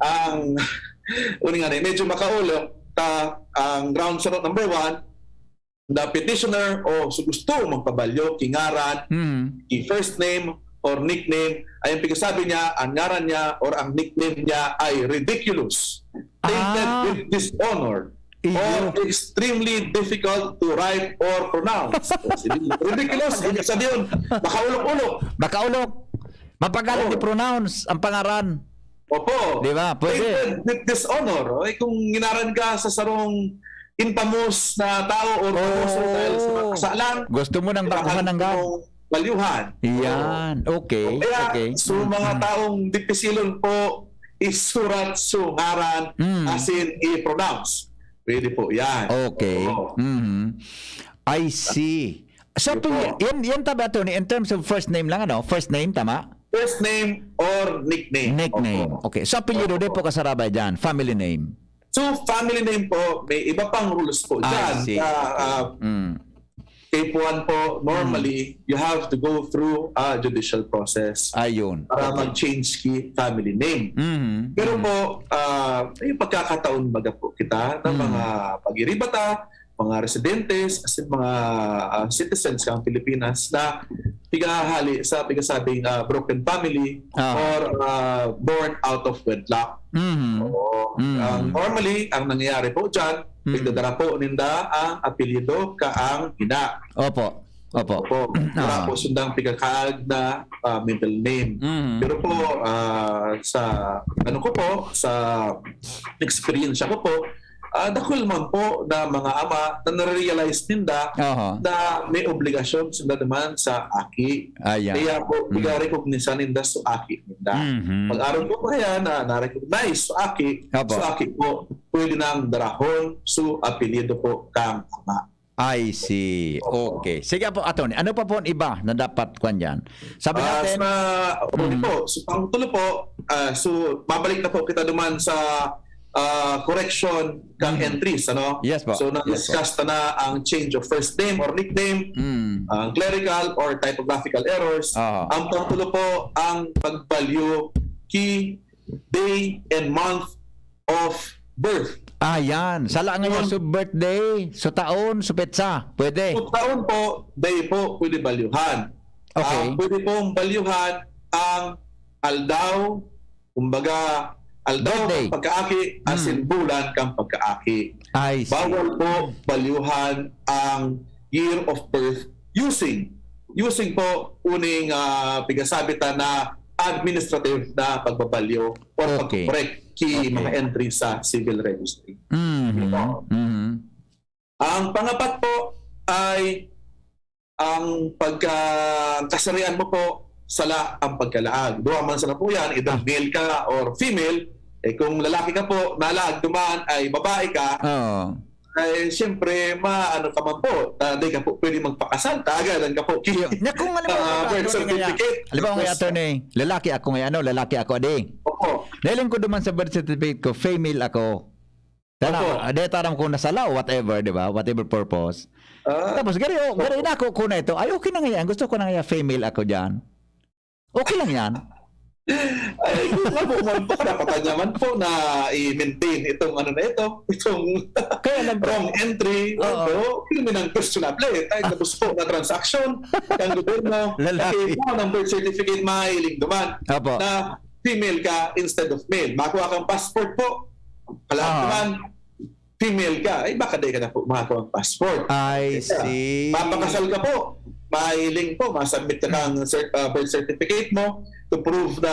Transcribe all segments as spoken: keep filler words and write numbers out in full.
ang, uni nga ni, medyo makaulok ta ang ground sa number one, the petitioner o su gusto magpabalyo ki ngaran, Mm. ki first name or nickname, ay ang pigsasabi niya, ang ngaran niya or ang nickname niya ay ridiculous, tainted Ah. with dishonor, Iyo. or extremely difficult to write or pronounce. Ridiculous, ibig sabihin, makaulok-ulok. Makaulok. Mapagaling Oo. i-pronounce ang pangaran. Opo. Di ba? Pwede. Tainted with dishonor. Okay? Kung nginaran ka sa sarong infamous na tao or famoso Oh. dahil sa mga kasalan, Gusto mo nang kailangan baguhan ang gad. mong balyuhan. Yan. Okay. Kaya, Okay. so mga Mm. taong dipisilon po isurat su ngaran, Mm. as in i-pronounce. Pwede po yan. Okay. Oo. Mhm. I see. So, Yun po. apelyi- yan, yan tabi, attorney, in terms of first name lang, ano? First name, tama? First name or nickname. Nickname. Opo. Okay. So, apelyido, Opo. di po kasarabay dyan. Family name. So, family name po, may iba pang rules po I dyan. see. Sa, ah, Mm. K one po, normally, you have to go through a judicial process Ayun. para Okay. mag-change ki family name. Mhm. Pero Mhm. po, ah, may pagkakataon baga po kita ng Mm. mga pagiribata, mga residentes, as in mga, ah, citizens ng Pilipinas na pigahali sa pigasabing, ah, broken family Ah. or, ah, born out of wedlock. Mhm. Oo. Mm. Ang normally, ang nangyayari po dyan, Mm. pigdadara po ninda ang apelyido kaang ina. Opo. Opo. Opo. Wala Ah. po sundang pigkakaag na, ah, middle name. Mhm. Pero po, ah, sa ano ko po, sa experience ko po, ah, dakul man po na mga ama na nare-realize ninda Aha. na may obligasyon sila naman sa aki. Ayan. Kaya po, Mm. pigare-recognize ninda sa aki ninda. Mhm. Pag-aron ko po yan na na-recognize sa aki, Opo. sa aki po, pwede nang darahon su apelyido po kang ama. I see. Opo. Okay. Sige po, attorney. Ano pa po ang iba na dapat kwan dyan? Sabi Ah, natin, sa huli Mm. po, so pangtulo po, ah, so mabalik na po kita duman sa ah, correction kang Mm. entries, ano? Yes po. So Yes po. na-discuss ta na ang change of first name or nickname, Mm. ang clerical or typographical errors. Aha. Ang pangtulo po, ang pagbalyo ki day and month of birth. Ah, yan. Sala ngayon Yun. Su birthday, su taon, su petsa. Pwede. Su taon po, day po, pwede balyuhan. Okay. Ah, pwede pong balyuhan ang aldaw, kumbaga, aldaw Birthday. kang pagkaaki, as in Mm. bulan kang pagkaaki. I see. Bawal po balyuhan ang year of birth using. Using po uning, ah, pigasabi ta na administrative na pagbabalyo or Okay. pag-correct ki Okay. mga entry sa civil registry. Mhm. Ito. Mhm. Ang pangapat po ay ang pagka-, kasarian mo po, sala ang pagkalaag. Duwa man sana po yan, either Ah. male ka or female. Eh, kung lalaki ka po, nalaag duman ay babae ka, Oo. ay siyempre, maano ka man po, ta-, di ka po pwede magpakasal, tagalan ka po. Iyo. Nya kung halimbawa, Ah, mga birth attorney ngayon, certificate. halimbawa, mga attorney, lalaki ako ngayon, ano, lalaki ako, adi. Opo. Nahiling ko duman sa birth certificate ko, female ako. Tana, Opo. ah, di taram ko nasala o whatever, di ba? Whatever purpose. Ah, Tapos, gari, oh, gari na ako ko na ito. Ay, okay na nga yan. Gusto ko na nga yan, female ako dyan. Okay lang yan. Ay, kung nga po, man po, karapatan niya man po na i-maintain itong ano na ito, itong Kaya lang, wrong entry, Oo. ano, kriminal questionable. Tayo tapos po na transaction, ang gobyerno, Lalaki. kasi po ng birth certificate, mahiling duman Opo. na female ka instead of male. Makuha kang passport po, pala Ah. naman, female ka, ay baka di ka na po makakuha ang passport. I Kaya, see. Papakasal ka po, mahiling po, masubmit ka ng cert-, ah, birth certificate mo to prove na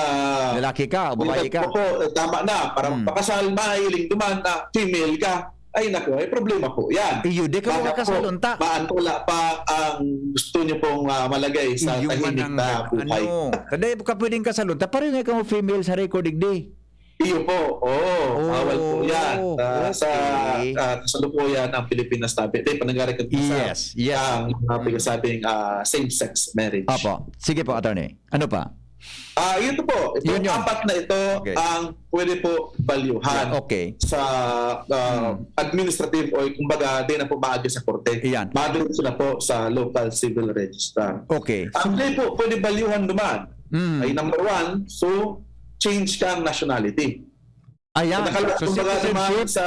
Lalaki ka o babae ka. Opo, eh, tama na. Para Hmm. magpakasal, mahiling duman na female ka. Ay, naku, ay problema po yan. Iyo, di ka Baka makakasal po, unta. maantula pa ang gusto niyo pong, ah, malagay sa Iyo man tahimik ang na nag-, buhay. Ano, kada ka pwedeng kasal unta, pareho nga ikaw female sa record, digdi. Iyo po, oo. Oh, Bawal po yan. Ah, sa okay. ah, kasalukuyan ang Pilipinas tabi. Di, panagari ka sa Yes, yes. ang mga Mm. pinasabing ah, same-sex marriage. Opo. Sige po, attorney. Ano pa? Ah, ito po. Itong Yun yun. apat na ito Okay. ang pwede po balyuhan Yeah, okay. sa ah, Hmm. administrative o kumbaga di na po maagi sa korte. Iyan. Madiretso na po sa local civil registrar. Okay. Ang di po pwede balyuhan naman Mm. ay number one, so change kang nationality. Ayan. Nakala- So, kumbaga naman citizenship. Sa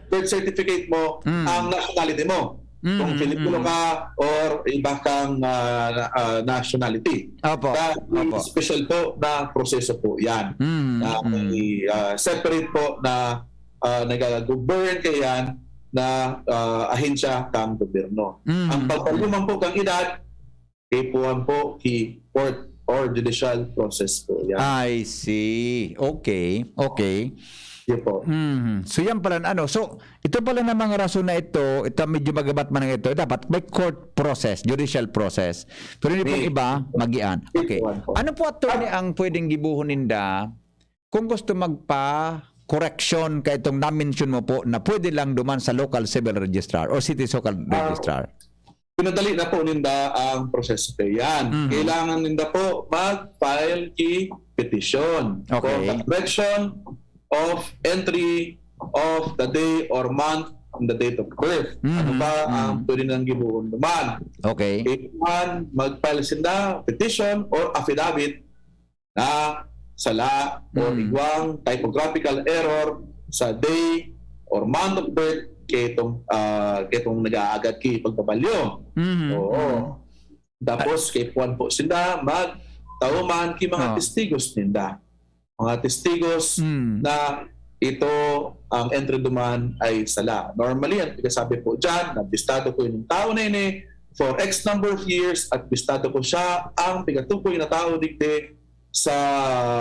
birth certificate mo, Mm. ang nationality mo. Mm, Kung Filipino mm. ka or iba kang ah, na- ah, nationality. Opo. Sa Opo. special po na proseso po yan. Mm, Na mm. may ah, separate po na uh, nag-govern kaya yan na ah, ahensya kang gobyerno. Mm. Ang pagpaluman po kang edad, kaipuhan po ki court or judicial process po yan. I see. Okay. Okay. Yun po. Mhm. So yan pala ano. So ito pala na mga rason na ito, ito medyo magabat man ang ito, dapat may court process, judicial process. Pero hindi pong May- iba, magian. May Okay. kuwan po. Ano po, attorney, ang pwedeng gibuhon ninda kung gusto magpa correction ka itong na-mention mo po na pwede lang duman sa local civil registrar or city local Ah, registrar? Pinadali na po ninda ang proseso kaya yan. Mhm. Kailangan ninda po mag-file ki petition for Okay. the correction of entry of the day or month on the date of birth. Mhm. Ano ba ang Mhm. pwede nang gibuhon duman? Okay. Kailangan mag-file sinda petition or affidavit na sala or Mhm. igwang typographical error sa day or month of birth kay itong, ah, kay itong nag-aagad ki pagbabalyo. Mhm. Oo. Tapos kaipuhan po sinda magtao man ki mga Ah. testigos ninda. Mga testigos Mm. na ito ang entry duman ay sala. Normally, ang pagkasabi po dyan, na bistado ko yung tao na ini for X number of years at bistado ko siya ang pigatukoy na tao digdi sa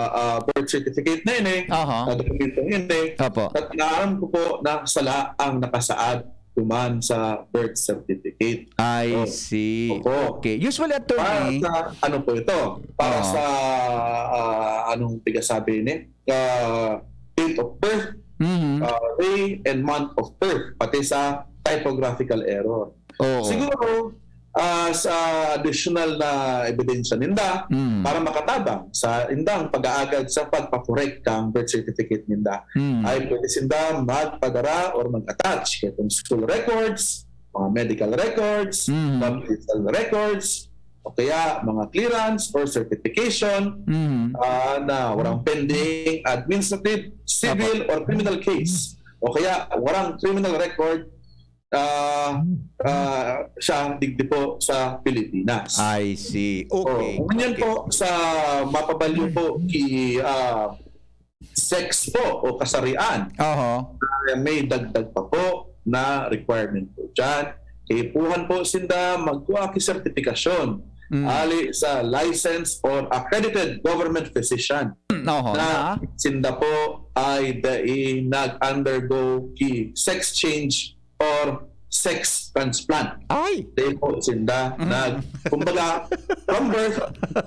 ah, birth certificate na ini, Aha. sa dokumentong ini, Opo. at naaram ko po na sala ang nakasaad duman sa birth certificate. I Oh. see. Opo. Okay. Usually, Para attorney, sa, ano po ito? Para Oo. sa, ah, anong pigasabi ni? Ah, date of birth, Mhm. ah, day and month of birth, pati sa typographical error. Oo. Siguro, ah, sa additional na ebidensya ninda, Mm. para makatabang sa indang pag-aagad sa pagpakorek kang birth certificate ninda, Mm. ay pwede sinda magpadara or mag-attach kitong school records, mga medical records, Mm. mga medical records, o kaya mga clearance or certification Mm. ah, na walang pending administrative, civil, or criminal case. O kaya walang criminal record ah, ah, siya digdi po sa Pilipinas. I see. Okay. Oh, ngunyan Okay. Po sa mapabalyo po ki ah, sex po o kasarian, Oho. ah, may dagdag pa po na requirement po dyan. Kaipuhan po sinda magkuha ki sertifikasyon Mm. ali sa licensed or accredited government physician Oho. na Na? sinda po ay dai nag-undergo ki sex change or sex transplant. Ay! Dai po sinda Mm. nag, kumbaga, from birth,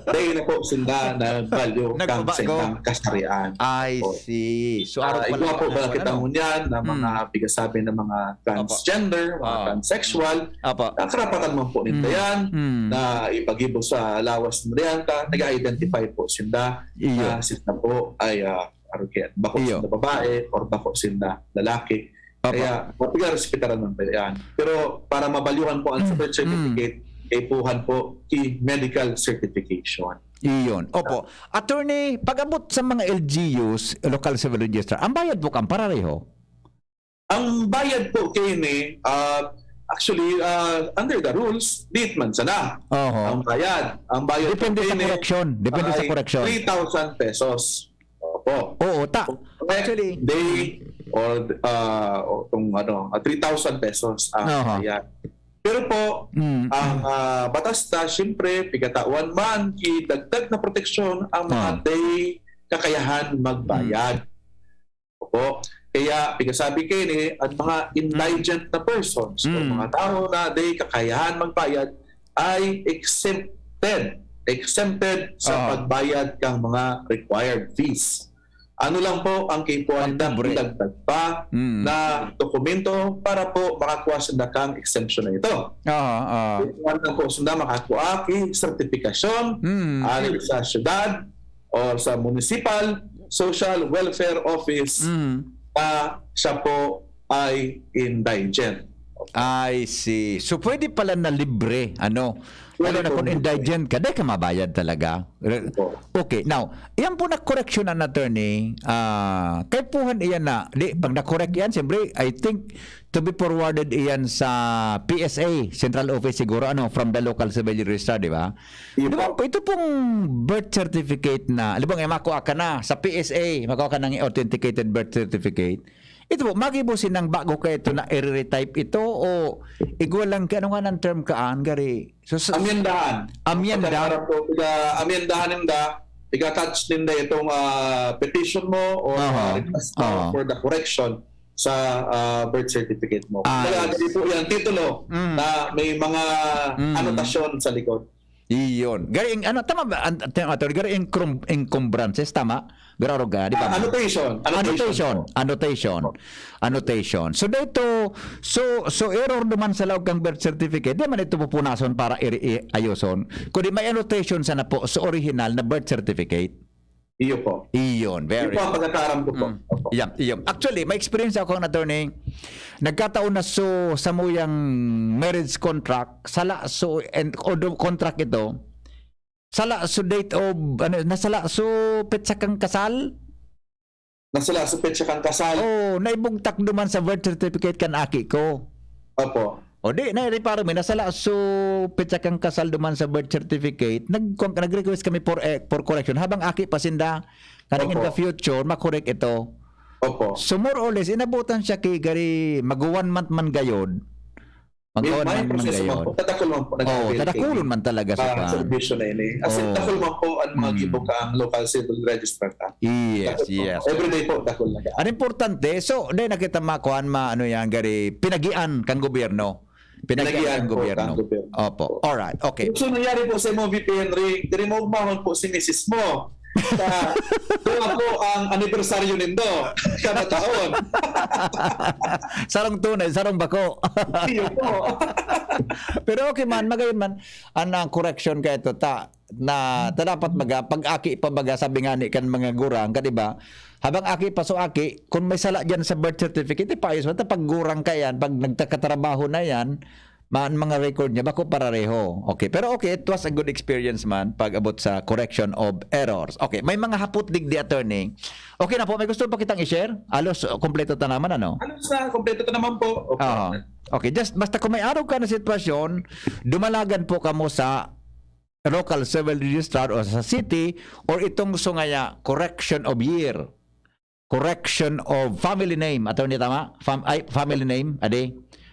dai na po sinda nagbalyo kang Nagbabago. sindang kasarian. I Oh. see. So, Ah, araw pala igwa po naman, ba kita ano? ngunyan na mga Hmm. pigasabi ng mga transgender, mga Ah. transsexual, Apa. ang karapatan man po ninda Hmm. yan Hmm. na ipagibo sa lawas ng riyan ka, nag-identify po sinda Iyo. na sinda po ay ah, arugyan. Bako Iyo. sinda babae or bako sinda lalaki. Apa. Kaya, mapiga respetaran man po yan. Pero para mabalyuhan po ang Mm, birth certificate, kaipuhan po ki medical certification. Iyon. Opo. Attorney, pag-abot sa mga L G Us, local civil registrar, ang bayad po kan parareho? Ang bayad po kini, ah, actually, ah, under the rules, date man sana. Oho. Ang bayad. Ang bayad Depende po sa kini koreksyon. Depende sa ay koreksyon. three thousand pesos. Opo. Oo, ta. Correct Actually, day or uh, o itong ano, ah, three thousand pesos ang Aha. bayad. Pero po, Mm. ang ah, batas na, siyempre, pigatawan man, kidagdag na proteksyon ang mga Ah. day kakayahan magbayad. Opo. Kaya, pigasabi kayo ni, ang mga indigent na persons, o Mm. mga tao na day kakayahan magbayad, ay exempted. Exempted sa Ah. pagbayad kang mga required fees. Ano lang po ang kaipuhan Ang nila, pobre. idagdag pa Mm. na dokumento para po makakuha sila kang exemption na ito. Ah, ah. Kaipuhan lang po sila makakuha ki sertifikasyon, Mm. ali sa syudad o sa municipal social welfare office Mm. na siya po ay indigent. I see. So, pwede pala na libre, ano? Pwede Lalo na po, kung libre. Indigent ka, di ka mabayad talaga. Re- Opo. Okay, now, yan po na correction, an attorney, ah, kaipuhan iyan na, di, pag na-correct yan, siyempre, I think, to be forwarded iyan sa P S A, Central Office siguro, ano, from the local civil registrar, di ba? Iyo Di ba po. po, ito pong birth certificate na, alam mo, eh, makuha ka na sa P S A, makuha ka ng authenticated birth certificate. Ito po, magibo sinang bago ka ito na i-retype ito o igwa lang ka, ano nga ng term kaan, gari? So, so, Amyendahan. Amyenda? Pagkakaroon po, iga-, amyendahan ninda, iga-attach ninda itong, ah, petition mo or, Aha. ah, request mo Aha. for the correction sa, ah, birth certificate mo. Ah, Kumbaga, yes. Hindi po yan, titulo Mm. na may mga Mm. anotasyon sa likod. Iyon. Gari, ang, ano, tama ba? An-, an-, attorney, gari, encrum-, encumbrances, tama? Garo ka, di ba, Ah, ma'am? Annotation. Annotation Annotation. po. Annotation. Annotation. So, dito, so, so, error naman sa laog kang birth certificate, di man ito pupunason para i-, i-, ayoson. Kundi may annotation sana po sa original na birth certificate. Iyo po. Iyon, Iyo very po ang good. pagkakaaram ko po. Mm. Opo. Iyan, iyon. Actually, may experience ako, ang attorney. Nagkataon na so, sa muyang marriage contract, sala so, and, although contract ito, sala so date of, ano, nasala so petsa kang kasal? Nasala so petsa kang kasal? Oh, naibugtak duman sa birth certificate kan aki ko. Opo. O di, na-reparo mi, nasala so petsa kang kasal duman sa birth certificate. Nag-, nag-request kami for, eh, for correction. Habang aki pa sinda, kaning in Opo. the future, makorek ito. Opo. So more or less, inabutan siya kay gari mag-one month man gayod. Mag-one May month man proseso man gayod. po. Tadakul man po, Oo, nag-avail tadakulon kayo. man talaga sa Ah, pan. Serbisyo na ini. As in, Oo. dakul man po ang mga Mm. gibo ka ang local civil registrar ka. Yes, Dakul po. yes. Everyday po, dakul na ka. Ang importante, so, dahil nakita makuhaan ma, ano yan, gari, pinagian kang gobyerno. Pinagian Pinagian kang po gobyerno. kang gobyerno. Opo. Opo. Alright, okay. So, nangyari po sa imo, V P Henry, diri mo umahon po si misis mo. Sa, doon po ang anibersaryo nindo, kada taon. Sarong tunay, sarong bako. Iyo po. Pero okay man, magayon man, ang, ang correction ka ito, ta, na, ta dapat baga, pag aki pa baga, sabi nga ni kan mga gurang, ka, di ba? Habang aki pa so aki, kung may sala dyan sa birth certificate, ipaayos mo, ta pag gurang ka yan, pag nagkakatrabaho na yan, man mga record niya, bako parareho. Okay, pero okay, it was a good experience man pag abot sa correction of errors. Okay, may mga hapot digdi, attorney. Okay na po, may gusto pa kitang i-share? Alos, uh, kompleto ta naman, ano? Alos na, kompleto ta naman po. Opo. Aha. Okay, just basta kung may arog ka na sitwasyon, dumalagan po kamo sa local civil registrar o sa city or itong sungaya correction of year, correction of family name. Attorney, tama? Fam-, ay, family name, adi.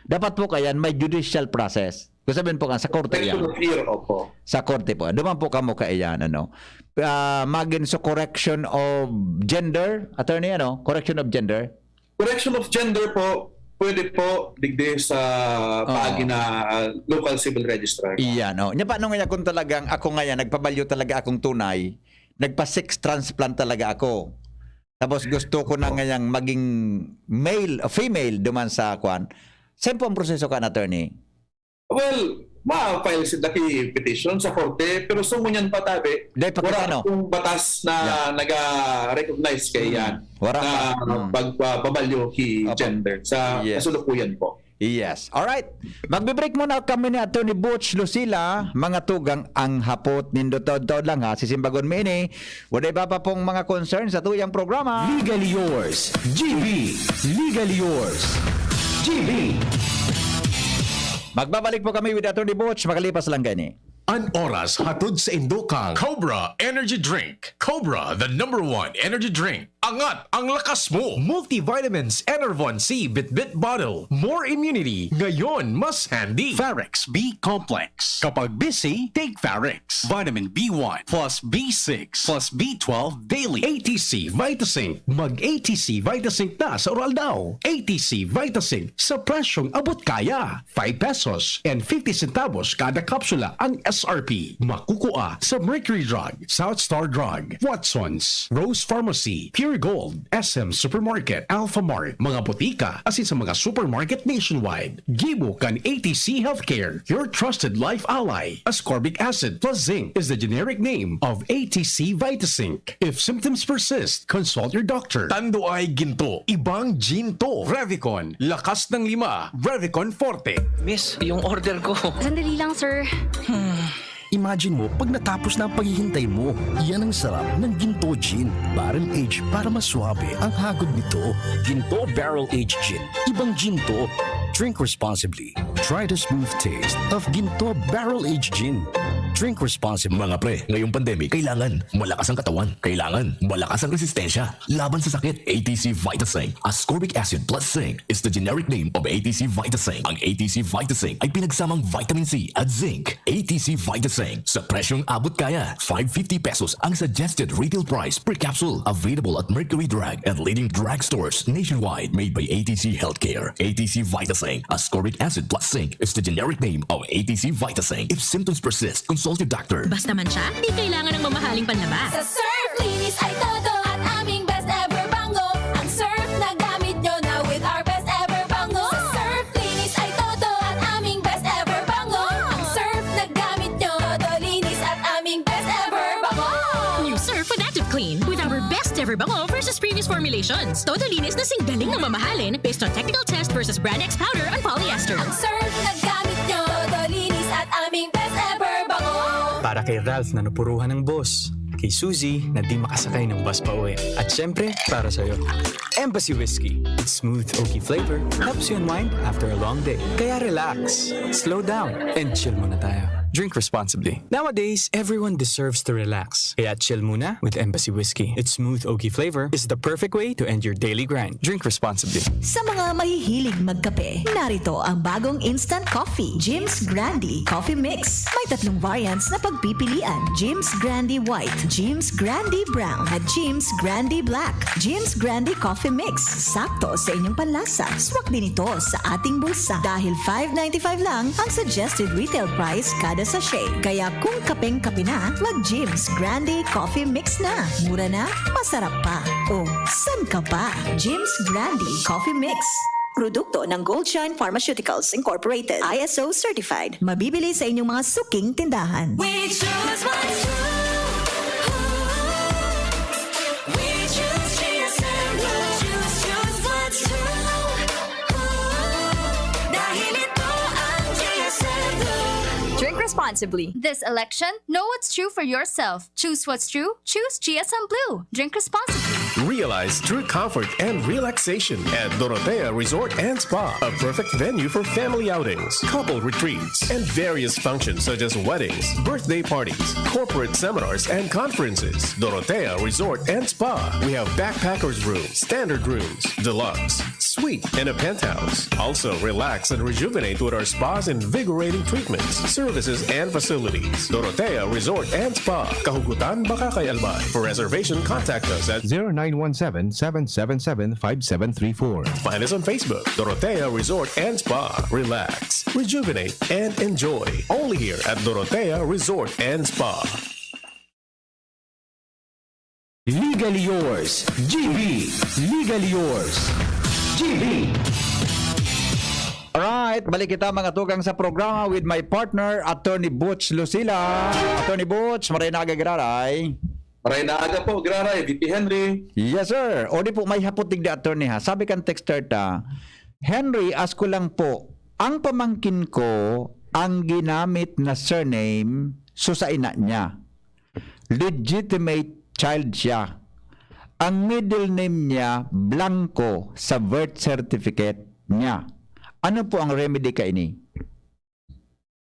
Dapat po kayan may judicial process. Kung sabihin po ka, sa korte Correction yan. of year, opo. Sa korte po. Duman po kamo kaiyan, ano. Ah, magin sa correction of gender, attorney, ano? Correction of gender? Correction of gender po, pwede po digdi sa Oo. paagi na, ah, local civil registrar. Iyan, oh. Nya, paano nga kung talagang ako ngayon, nagpabalyo talaga akong tunay, nagpa-sex transplant talaga ako. Tapos gusto ko na Oo. ngayang maging male o female duman sa kwan. Saan po ang proseso kan, attorney? Well, ma-file sila ki petition sa korte, pero so ngunyan pa tabi, Dahil pa wala kitano. pong batas na Yeah. naga-recognize kay Mm. yan Wala na pa. Mm. pagpabalyo ki Opo. gender sa Yes. kasalukuyan po. Yes. Alright. Magbe-break muna kami ni Attorney Butch Lucila, mga tugang ang hapot nindo taod-taod lang ha. Sisimbagon mi ini. Wala iba pa pong mga concern sa tuyang programa. Legally yours, G B. Legally yours, G B. Magbabalik po kami with Attorney Butch, makalipas lang gani. An oras hatod sa indo kang Cobra Energy Drink. Cobra, the number one energy drink. Angat ang lakas mo. Multivitamins, Enervon C, Bitbit Bottle. More immunity. Ngayon, mas handy. Farex B Complex. Kapag busy, take Farex. Vitamin B one plus B six plus B twelve daily. A T C Vitasync. Mag A T C Vitasync na sa Oral Daw. A T C Vitasync sa presyong abot kaya. Five pesos and fifty centavos kada kapsula ang S R P. Makukuha sa Mercury Drug, South Star Drug, Watson's, Rose Pharmacy, Pure Pure Gold, S M Supermarket, Alphamart, mga botika, asin sa mga supermarket nationwide. Gibo kan A T C Healthcare, your trusted life ally. Ascorbic acid plus zinc is the generic name of A T C Vitazinc. If symptoms persist, consult your doctor. Tando ay ginto, ibang ginto. Revicon, lakas ng lima. Revicon Forte. Miss, yung order ko. Sandali lang, sir. Imagine mo pag natapos na ang paghihintay mo. Yan ang sarap ng Ginto Gin. Barrel age para mas suabe ang hagod nito. Ginto Barrel Age Gin. Ibang ginto. Drink responsibly. Try the smooth taste of Ginto Barrel Age Gin. Drink responsibly. Mga pre, ngayong pandemic, kailangan malakas ang katawan. Kailangan malakas ang resistensya laban sa sakit. A T C Vitaseng Ascorbic Acid Plus Zinc is the generic name of A T C Vitaseng. Ang A T C Vitaseng ay pinagsamang vitamin C at zinc. A T C Vitaseng sa presyong abot kaya. Five fifty pesos ang suggested retail price per capsule. Available at Mercury Drug and leading drugstores nationwide. Made by A T C Healthcare. A T C Vitaseng Ascorbic Acid Plus Zinc is the generic name of A T C Vitaseng. If symptoms persist, consult your doctor. Basta man siya, di kailangan ng mamahaling panlaba. Sa Surf, linis ay todo at aming best ever bango. Ang Surf na gamit nyo na with our best ever bango. Sa Surf, linis ay todo at aming best ever bango. Ang Surf na gamit nyo, todo linis at aming best ever bango. New Surf with Active Clean with our best ever bango versus previous formulations. Todo linis na singgaling na mamahalin based on technical test versus Brand X powder and polyester. Ang Surf na gamit nyo, todo linis at aming best ever bango. Para kay Ralph na napuruhan ng boss. Kay Suzy na di makasakay ng bus pa uwi. At syempre, para sa'yo. Embassy Whiskey. Its smooth, oaky flavor helps you unwind after a long day. Kaya relax, slow down, and chill muna tayo. Drink responsibly. Nowadays, everyone deserves to relax. Kaya chill muna with Embassy Whiskey. Its smooth, oaky flavor is the perfect way to end your daily grind. Drink responsibly. Sa mga mahihilig magkape, narito ang bagong instant coffee, Jim's Grande Coffee Mix. May tatlong variants na pagpipilian, Jim's Grande White, Jim's Grande Brown, at Jim's Grande Black. Jim's Grande Coffee Mix, sakto sa inyong panlasa. Swak din ito sa ating bulsa dahil five ninety-five lang ang suggested retail price kada sachet. Kaya kung kapeng-kape na, mag Jim's Grande Coffee Mix na. Mura na, masarap pa. O, san ka pa? Jim's Grande Coffee Mix. Produkto ng Goldshine Pharmaceuticals Incorporated, I S O certified. Mabibili sa inyong mga suking tindahan. We choose what's true. We choose G S M Blue. Choose, choose what's true. Dahil ito ang G S M Blue. Drink responsibly. This election, know what's true for yourself. Choose what's true. Choose G S M Blue. Drink responsibly. Realize true comfort and relaxation at Dorotea Resort and Spa, a perfect venue for family outings, couple retreats, and various functions such as weddings, birthday parties, corporate seminars, and conferences. Dorotea Resort and Spa. We have backpackers room, standard rooms, deluxe, suite, and a penthouse. Also, relax and rejuvenate with our spa's invigorating treatments, services, and facilities. Dorotea Resort and Spa, Kahugutan, Bacacay, Albay. For reservation, contact us at zero nine one seven, seven seven seven, five seven three four. Find us on Facebook, Dorotea Resort and Spa. Relax, rejuvenate, and enjoy. Only here at Dorotea Resort and Spa. Legally yours, G B. Legally yours, G B. Alright, balik kita mga tugang sa programa with my partner, Attorney Butch Lucila. Attorney Butch, maray na aga, Giraray. Maray na aga po, Giraray, V P Henry. Yes, sir. O di po, may hapot digdi, Attorney, ha. Sabi kan texter ta, Henry, ask ko lang po, ang pamangkin ko, ang ginamit na surname, so sa ina niya. Legitimate child siya. Ang middle name niya, Blanco, sa birth certificate niya. Ano po ang remedy kaini?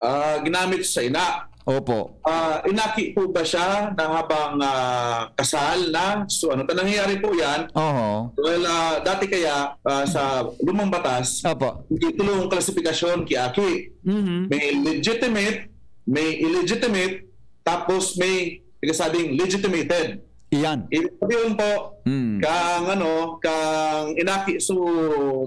Ah, ginamit sa ina. Opo. Ah, inaki po ba siya na habang ah, kasal na? So ano ta nangyayari po yan? Oho. Well, ah, dati kaya ah, sa lumang batas, Opo. may tulong klasifikasyon ki aki. Mhm. May legitimate, may illegitimate, tapos may pinasabing legitimated. Iyan. Ibig sabihin po, Mm. kang ano, kang inaki su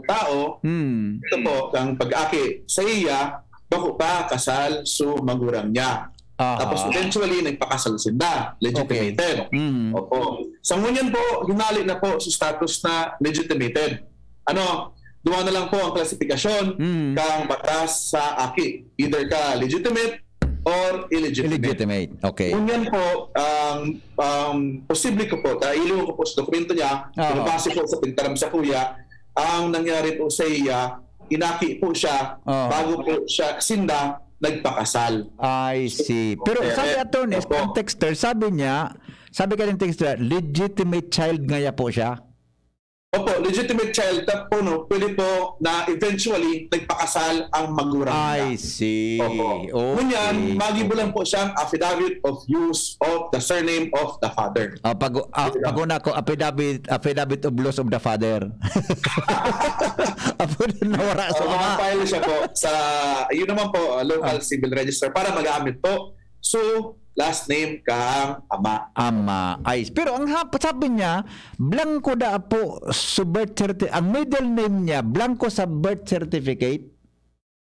tao, Mm. ito po, kang pag-aki sa iya, bako pa kasal su magurang niya. Aha. Tapos eventually, nagpakasal sinda. Legitimated. Okay. Mm. Opo. Sa ngunyan po, hinali na po sa status na legitimated. Ano, duwa na lang po ang klasifikasyon Mm. kang batas sa aki. Either ka legitimate or illegitimate. Illegitimate. Okay. Ngunyan po, ang, ang posible ko po, ta-, iliwan ko po sa dokumento niya, Aha. pinabase po sa pagtaram sa kuya, ang nangyari po sa iya, inaki po siya, Aha. bago po siya, sinda, nagpakasal. I see. Pero Eh, sabi, eh, attorney, opo. ang texter, sabi niya, sabi ka ng texter, legitimate child ngaya po siya? Opo, legitimate child. Tap po, no? Pwede po na eventually nagpakasal ang magulang I nila. see. Opo. Okay. Ngunyan, magibo lang po siyang affidavit of use of the surname of the father. Ah, pag, ah, Diba? pag una ko, affidavit, affidavit of loss of the father. Apo na nawara sa Oh, mga file siya po sa, yun naman po, uh, local Ah. civil register para magamit po. So, last name kang ama. Ama. Ay, pero ang hap-, sabi niya, blanco da po sa birth certi-, ang middle name niya, blanco sa birth certificate.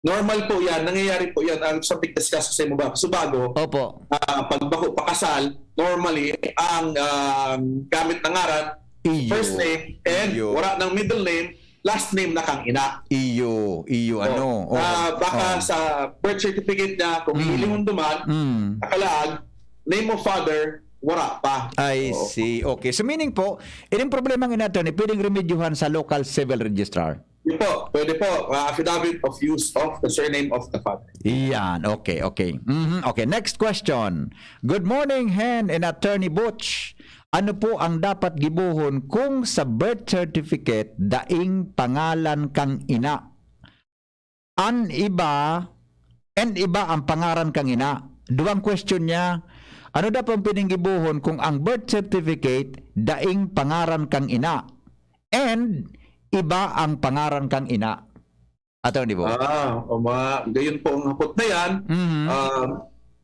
Normal po yan. Nangyayari po yan. Ang sa pagdiscuss sa mo ba? Subago, Opo. ah, pag bako pakasal, normally, ang, ah, gamit na ngaran, Iyo. first name, and Iyo. wala ng middle name, last name na kang ina. Iyo, iyo, Oh, ano? na Oh, baka oh. sa birth certificate niya, kung Mm. hihilingon duman, Mm. nakalaag, name of father, wala pa. I Oo. see. Okay. So meaning po, ining problema ng attorney, pwedeng remedyuhan sa local civil registrar? Yun po, pwede po, uh, affidavit of use of the surname of the father. Iyan, okay, okay. Mhm, okay, next question. Good morning, Hen and Attorney Butch. Ano po ang dapat gibohon kung sa birth certificate daing pangalan kang ina? An iba, and iba ang pangaran kang ina. Duwang question niya, ano dapat ang pwedeng gibohon kung ang birth certificate daing pangaran kang ina? And iba ang pangaran kang ina. Attorney Bo. Ah, o mga, gayon po ang hapot na yan. Mhm. Ah,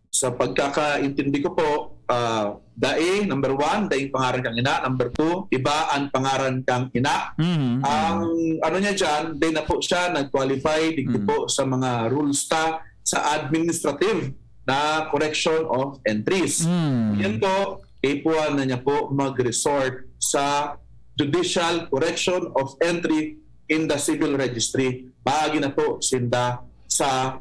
sa pagkakaintindi ko po, ah, dai, number one, daing pangaran kang ina. Number two, iba ang pangaran kang ina. Mhm, Ang mhm. ano niya dyan, dai na po siya nag-qualify, digdi Mhm. po sa mga rules ta sa administrative na correction of entries. Mhm. Yan po, kaipuhan na niya po mag-resort sa judicial correction of entry in the civil registry. Bahagi na po sinda sa,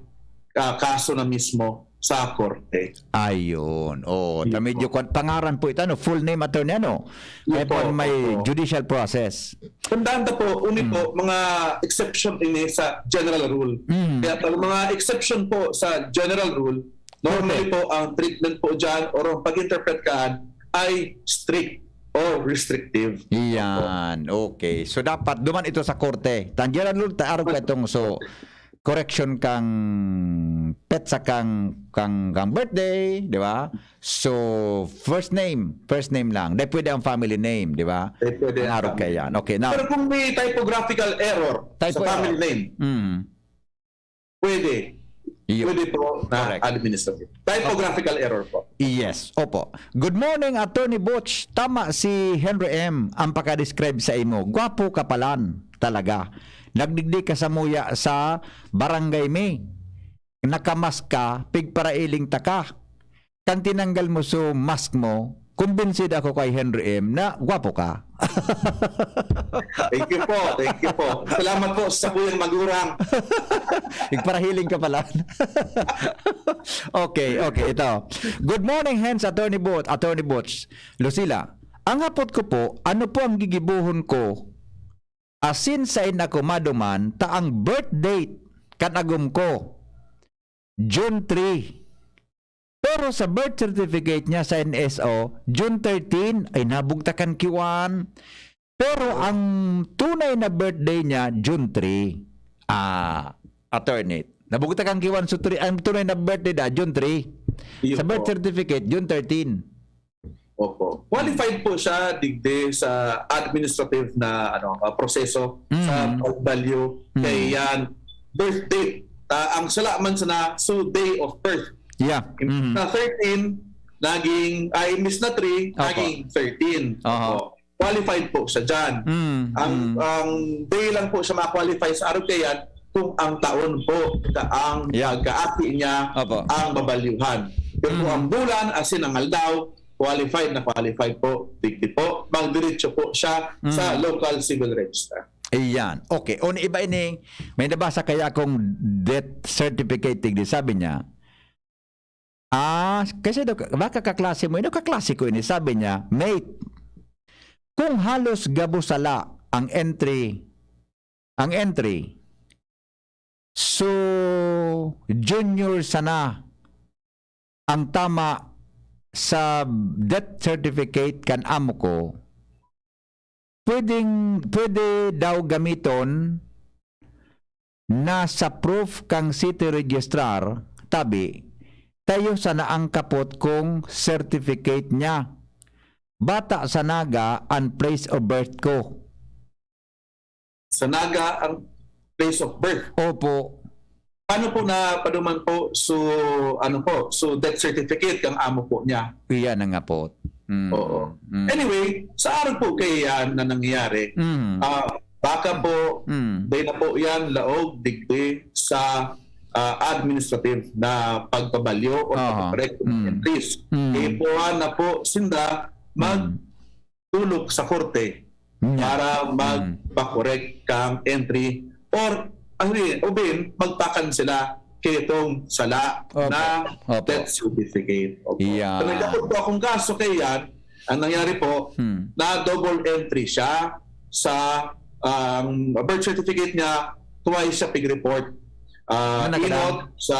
ah, kaso na mismo sa korte. Ayun. Oh, Yun ta medyo po. kwan, pangaran po ito, ano? Full name, attorney, ano? Yun Kaya po, po may opo. judicial process. Tandaan ta po, uni Mm. po, mga exception ini sa general rule. Mm. Kaya pag mga exception po sa general rule, normally Okay. po, ang treatment po dyan or ang pag-interpret kaan ay strict or restrictive. Iyan. Okay. So, dapat duman ito sa korte. Tan general rule, ta arog ka itong, so, correction kang petsa kang, kang, kang birthday, di ba? So, first name, first name lang. Di pwede ang family name, di ba? Di pwede Ang ang arog family. kaya yan. Okay, now. Pero kung may typographical error Typo sa family error. name, Mm. pwede. Iyo. Pwede po na Correct. administrative. Typographical error po. Yes, opo. Good morning, Attorney Butch. Tama si Henry M. ang pakadescribe sa imo. Gwapo ka palan, talaga. Nagdigdi ka sa muya sa barangay mi. Nakamask ka, pigparailing ta ka. Kan tinanggal mo so mask mo, kumbinsido ako kay Henry M na gwapo ka. Thank you po, thank you po. Salamat po sa kuyang magurang. Igparahiling ka pala. Okay, okay, ito. Good morning, Hens, Attorney Bot, Attorney Butch. Lucila, ang hapot ko po, ano po ang gigibohon ko asin sain ako maduman ta ang birth date kan agom ko, June three. Pero sa birth certificate niya sa N S O, June thirteen, ay nabugtakan kiwan. Pero ang tunay na birthday niya, June three. Ah, attorney. Nabugtakan kiwan, so three, ang tunay na birthday na, June three. Iyo Sa birth po. certificate, June thirteen. Opo. Qualified po siya digdi sa administrative na, ano, ah, proseso sa Mm. pag-value Mm. kay yan birth date. Ah, ang sala man sana, so day of birth. Yeah. Imbis Mm. na thirteen, naging, ah, imbis na three, Opo. naging thirteen. Aha. Opo. Qualified po siya dyan. Mm. Ang, Mm. ang day lang po siya ma-qualify sa araw kaya yan kung ang taon po ka-, ang Yeah. pagkaaki niya Opo. ang babalyuhan. Pero kung Mm. ang bulan, asin ang aldaw, qualified na qualified po, digdi po, magdiretso po siya sa Mm. local civil register. Iyan. Okay. O, iba ini, may nabasa kaya akong death certificate, digdi, sabi niya, ah, kasi daw, baka kaklase mo, ino kaklase ko ini, sabi niya, "Mate, kung halos gabos sala ang entry, ang entry, so junior sana ang tama sa death certificate kan amo ko, pwedeng, pwede daw gamiton na sa proof kang city registrar, tabi, tayo sana ang kapot kung certificate niya. Bata sa Naga ang place of birth ko." Sa Naga ang place of birth. Opo. Paano po na paduman po so ano po, so death certificate kang amo po niya? Iyan ang apot. Mm. Oo. Mm. Anyway, sa araw po kaya na nangyayari, Mm. ah, baka po Mm. dahil na po yan laog digdi sa ah, administrative na pagpabalyo o Aha. pagpakorek ng Mm. entries. Mm. Ipuhan na po sinda mag Mm. tulog sa korte Mm. para Mm. magpakorek kang entry or ano yun, ubin magpakan sila kitong sala Opo. na Opo. death certificate. Opo. Yeah. So, nagkapot po akong kaso kay yan, ang nangyari po, Hmm. na double entry siya sa ang birth certificate niya, twice siya pig-report. Ah, Ano ka inot sa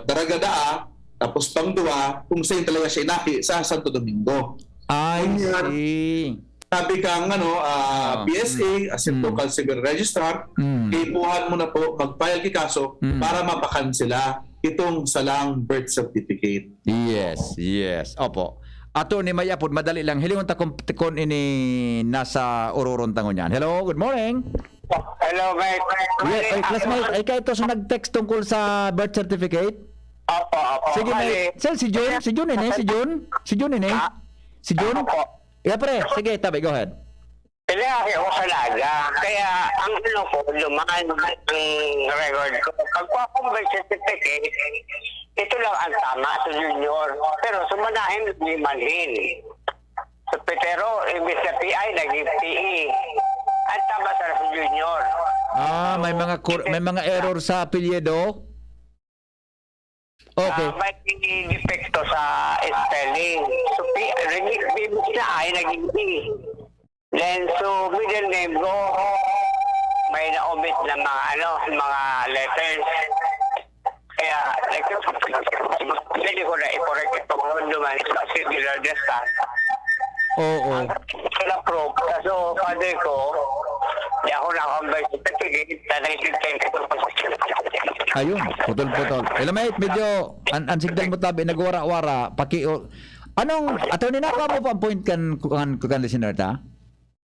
Daraga Daa, tapos pangduwa, kung saan talaga siya inaki sa Santo Domingo. I Ganyan. see. Sabi kang ano, ah, Ah, P S A, as in mm. local civil registrar, Mm. kaipuhan mo na po, magfile ki kaso Mm. para mapakan sila itong salang birth certificate. Yes, yes. Opo. Attorney, may apod, madali lang. Hilingon ta kung, kung ini nasa ururon ta ngunyan. Hello, good morning. Hello, mate. Yeah, ay, classmate, ay kayo to sa nag-text tungkol sa birth certificate? Opo, opo. Sige, Bali, mate. Sir, si Jun? Si Jun ini? Si Jun? Si Jun ini? Ah, Si Jun? Opo. Yeah, pre. Sige, tabi. Go ahead. Pinayari ako sa Naga. Kaya ang ano ko, dumaan ang record ko. Pag po akong birth certificate, ito lang ang tama sa junior. Pero sa manahin, naging manhin. Sa Petero, imbis na P I, naging P E. Ang tama sa sa junior. Ah, may mga kur- may mga error sa apelyido. Okay. Ah, may defekto sa spelling. So, P, imbis na I, naging E. Then, so, middle name ko, may na-omit na mga, ano, mga letters. Kaya, like, pwede ko na i-correct ito kung duman sa singular na sa. Oo. Ang sa proof, kaso father ko, di ako nakakambay sa certificate na nineteen ten. Ayun, putol-putol. Hello, mate, medyo an, an signal mo tabi nagwara-wara, paki o, anong, attorney, nakuha mo pa ang point kan, kan, kan listener ta?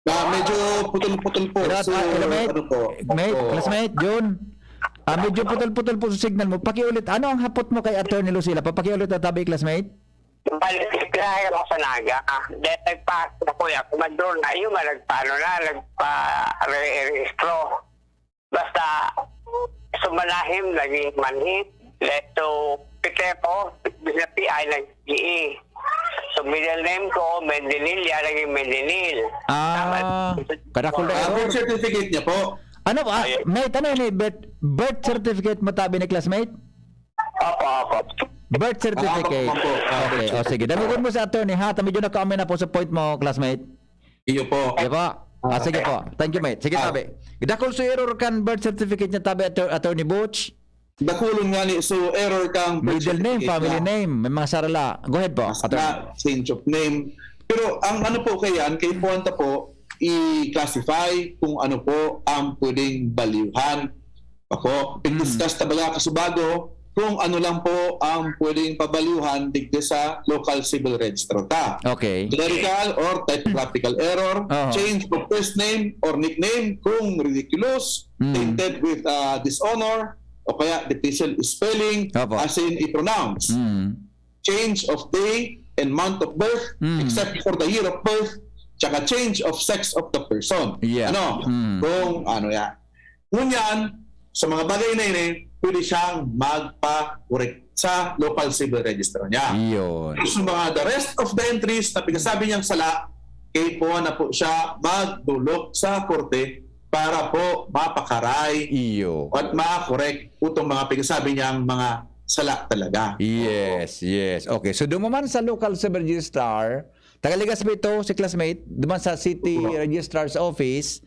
Na medyo putol-putol po. Hello, So, ah, hello, mate. ano po? Mate, Opo. classmate, Jun. Ah, medyo putol-putol po sa signal mo. Pakiulit, ano ang hapot mo kay Attorney Lucila? Papakiulit na tabi, classmate. Balik, kaya ako sa Naga. Dahil nagpa-, na po yan, kumadron na, yung mga nagpa-, ano na, nagpa-re-, rehistro. Basta, sumalahim, naging manhit. Leto, Pitero, na P I, naging E. So, middle name ko, Mendinil, yan, naging Mendinil. Ah, kadakol na Ah, error. Birth certificate niya po. Ano ba? Mate, ano yun eh? Birth, birth certificate mo tabi ni classmate? Opo, opo. Birth certificate. Ah, opo, opo. Ah, Okay, birth o sige. Damigon mo si attorney ha. Tami dyan na comment na po sa point mo, classmate. Iyo po. Di ba? Ah, sige po. Thank you, mate. Sige, Ah. tabi. Dakol sa error kan birth certificate niya, tabi, Attor- Attorney Butch. Dakulon nga ni, so error kang birth Middle name, certificate family niya. name. May mga sarala. Go ahead po, Mas attorney. na, change of name. Pero ang ano po kayan, kay puwan ta po, i-classify kung ano po ang pwedeng balyuhan. Ako, Mm. i-discuss ta baga kasubago kung ano lang po ang pwedeng pabalyuhan digdi sa local civil registrar ta. Okay. Clerical or typographical error, Aha. change of first name or nickname kung ridiculous, Mm. tainted with uh, dishonor, o kaya difícil spelling, Opo. asin i-pronounce. Mm. Change of day and month of birth, Mm. except for the year of birth, tsaka change of sex of the person. Yeah. Ano? Mm. Kung ano yan. Ngunyan, sa mga bagay na ini, pwede siyang magpa-correct sa local civil registrar niya. Iyon. So mga the rest of the entries na pinasabi niyang sala, kaipuhan na po siya magdulok sa korte para po mapakaray Iyo. at ma-correct itong mga pinasabi niyang mga sala talaga. Yes, yes. Okay, so duman man sa local civil registrar, taga Legazpi ito, si classmate, duman sa city Oo. registrar's office,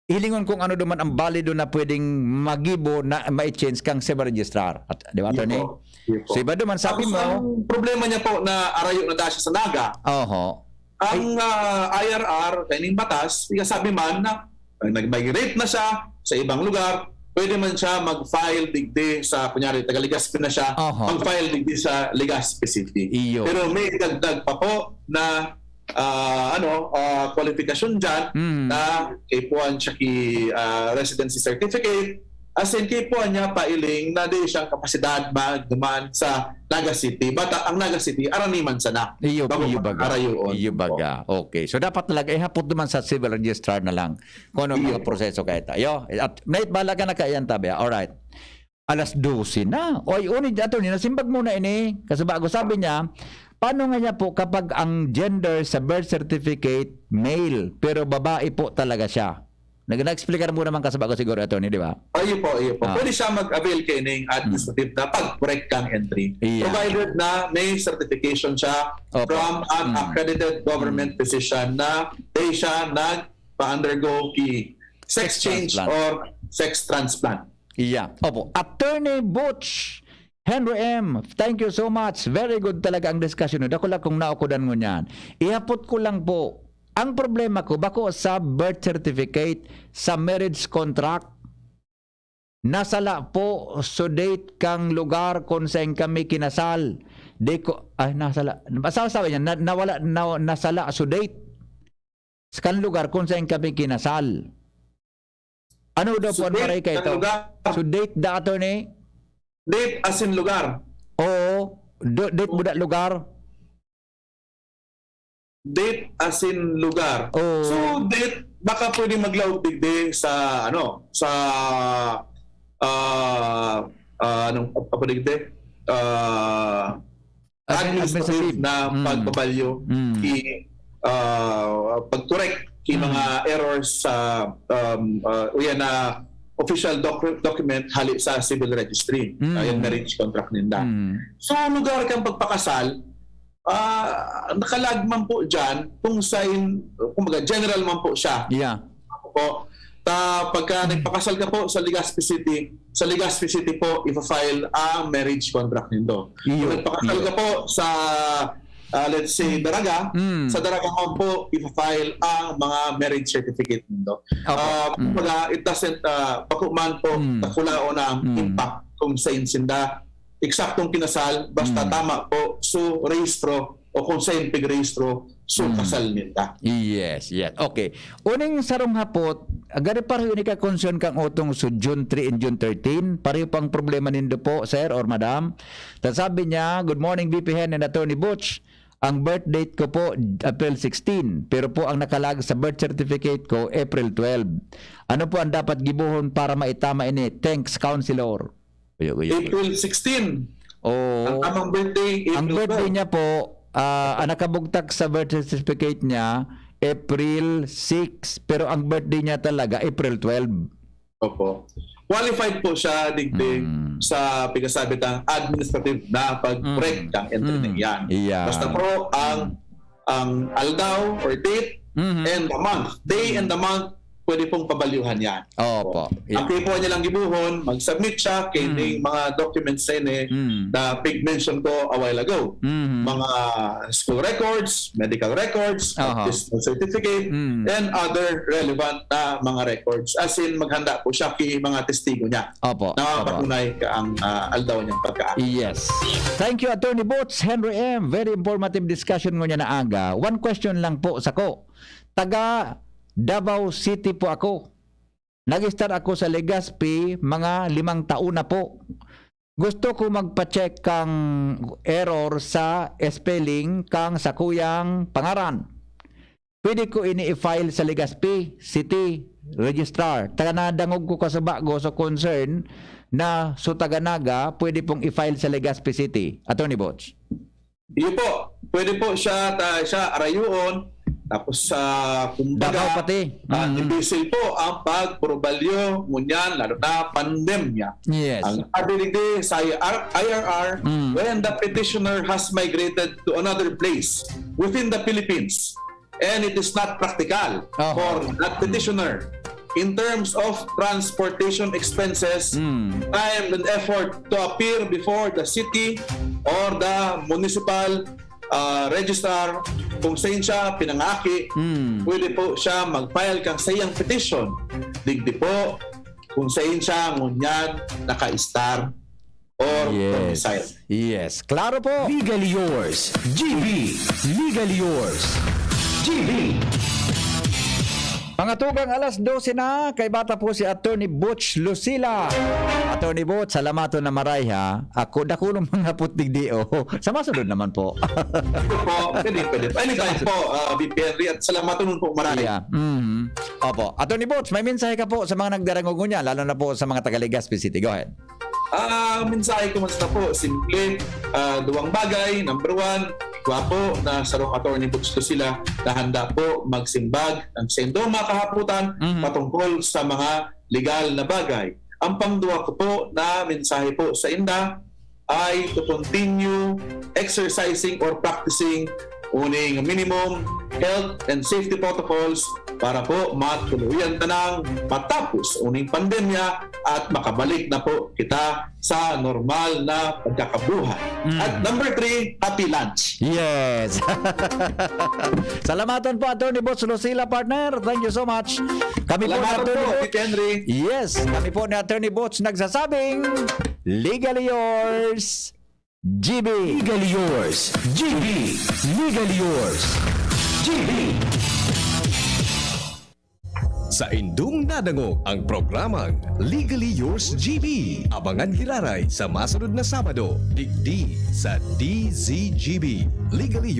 hilingon kung ano duman ang balido na pwedeng magibo na ma-change kang civil registrar. At, di ba, attorney? Iyo po, iyo po. So iba duman, sabi Tapos mo, ang problema niya po na arayo na dahil siya sa Naga, oho, ang ah, I R R, kaining batas, sabi man na pag nag-migrate na siya sa ibang lugar, pwede man siya mag-file digdi sa, kunyari, taga Legazpi na siya, Aha. mag-file digdi sa Legazpi City. Iyo. Pero may dagdag pa po na ah, ano, ah, kwalifikasyon dyan Mm. na kaipuhan siya ki ah, residency certificate, as in kaipuhan niya pailing na di siyang kapasidad magduman sa Naga City. But ah, ang Naga City, araniman sana. Iyo, Bago iyo pa baga. arayoon. Iyo baga. Okay. So dapat talaga ihapot naman sa civil registrar na lang kung ano ang mga Iyo. proseso kaya tayo. At nait bala ka na kaya tabi. All right. Alas dose na. Oy, unid ato ni nasimbag mo na ini. Kasi bago sabi niya, paano nga niya po kapag ang gender sa birth certificate male pero babae po talaga siya? Nag-explicar mo naman kasi bago siguro, attorney, di ba? Ayun po, ayun po. Ah. Pwede siya mag-avail kaining administrative na pag-correct kang entry. Iya. Provided na may certification siya Opo. from an Mm. accredited government physician na di siya nagpa-undergo ki sex Sex change transplant. or sex transplant. Iya. Opo. Attorney Butch, Henry M, thank you so much. Very good talaga ang discussion. Dako lang kung naukudan mo niyan. Ihapot ko lang po. Ang problema ko, bako sa birth certificate, sa marriage contract, nasala po so date kang lugar kung saan kami kinasal. Di ko, ay, nasala. Basta sabi niya, na, nawala, na, nasala so date. Sa kan lugar kung saan kami kinasal. Ano daw So po ang date maray ka ng ito? lugar. So date da, attorney? Date as in lugar. Oo. Do, date mo da lugar? Date as in lugar. Oo. So date, baka pwede maglaog digdi sa ano, sa ah ah, anong apa digdi? Ah, Admi- administrative administrative. na Mm. pagbabalyo Mm. ki ah, pag-correct ki Mm. mga errors sa um, ah, uya na official docu- document hali sa civil registry. Mm. Ayan, marriage contract ninda. Mm. So lugar kang pagpakasal, ah, nakalag man po dyan kung sa in, kumbaga general man po siya. Yeah. Po. Ta pagka nagpakasal ka po sa Legazpi City, sa Legazpi City po ipa-file ang marriage contract nindo. Iyo, Kung nagpakasal iyo. ka po sa ah, let's say Daraga, Mm. sa Daraga man po ipa-file ang mga marriage certificate nindo. Opo. Ah, Mm. kumbaga, it doesn't uh, bako man po Mm. dakulaon ang Mm. impact kung sa insinda eksaktong kinasal, basta Mm. tama po so rehistro o kung sa pig-rehistro so Mm. kasal ninda. Yes, yes. Okay. Uning sarong hapot, gari pareho ini ka concern kang utong so June three and June thirteen, pareho pang problema nindo po, sir or madam. Ta sabi niya, "Good morning, V P Hen and Attorney Butch. Ang birth date ko po, April sixteen, pero po ang nakalag sa birth certificate ko, April twelve. Ano po ang dapat gibohon para maitama ini? Thanks, Counselor." Uyo, uyo, uyo. April sixteen. Oo. Ang tamang birthday, April Ang birthday twelve. Niya po, ah, ang nakabugtak sa birth certificate niya, April six, pero ang birthday niya talaga, April twelve. Opo. Qualified po siya digdi Mm. sa pigkasabit ang administrative na pag-correct Mm. ang entry Mm. na yan. Iya. Basta po ang ang aldaw or date Mhm. and the month. Day and the month, pwede pong pabalyuhan yan. Opo. Ang kaipuhan niya lang gibohon, mag-submit siya kay Mm. mga documents sa ini Mm. na pig-mention ko a while ago. Mhm. Mga school records, medical records, Aha. baptismal certificate, Mm. and other relevant na mga records. As in, maghanda po siya kay mga testigo niya Opo. na Opo. patunay ka ang ah, aldaw niyang pagkaagi. Yes. Thank you, Attorney Boots. Henry M, very informative discussion ngunyan na aga. One question lang po sako. Taga Davao City po ako. Nag-start ako sa Legazpi mga limang taon na po. Gusto ko magpa-check kang error sa spelling kang sakuyang pangaran. Pwede ko ini i-file sa Legazpi City. Registrar, taga nadangog ko kasubago, so concern na so taga Naga, pwede pong i-file sa Legazpi City. Attorney Butch. Iyo po, pwede po siya, ta, siya arayuon, tapos sa kumbaga, Davao pati. ah, Mm. Difícil po ang pagpurbalyo ngunyan, lalo na pandemya. Yes. Ang sabi digdi sa I R, I R R, Mm. when the petitioner has migrated to another place within the Philippines, and it is not practical Aha. for that petitioner in terms of transportation expenses, Mm. time and effort to appear before the city or the municipal uh, registrar kung saan siya pinangaki, Mm. pwede po siya mag-file kang saiyang petition. Digdi po kung saan siya ngunyan naka-star or domicile. Yes. Yes. Klaro po. Legally yours, G B. Legally yours, G B. Mga tugang, alas dose na, kay bata po si Attorney Butch Lucila. Attorney Butch, salamaton na maray, ha. Ako, dakulong mga putig di, oh. Sa masunod naman po. Ito po, pwede, pwede. Anytime po, uh, B P N R, at salamat nun po, maray. Yeah. Mhm. Opo. Attorney Butch, may mensahe ka po sa mga nagdarangog niya, lalo na po sa mga taga Legazpi City. Go ahead. Ah, mensahe ko man sana po, simple, ah, duwang bagay. Number one, igwa po na sarong Attorney Butch Lucila na handa po magsimbag ng sendo mga kahaputan Mhm. patungkol sa mga legal na bagay. Ang pangduwa ko po na mensahe po sa inda ay to continue exercising or practicing uning minimum health and safety protocols para po matuluyan tanang matapos uning pandemya at makabalik na po kita sa normal na pagkakabuhay. Mm. At number three, happy lunch. Yes. Salamaton po, Attorney Butch Lucila, partner. Thank you so much. Kami po ni Salamat Attorney po, Butch. Butch Henry. Yes, kami po ni Attorney Butch nagsasabing, legally yours, G B. Legally yours, G B. Legally yours, G B. Sa indong nadangog ang programang Legally Yours G B. Abangan giraray sa masunod na Sabado, digdi sa D Z G B. Legally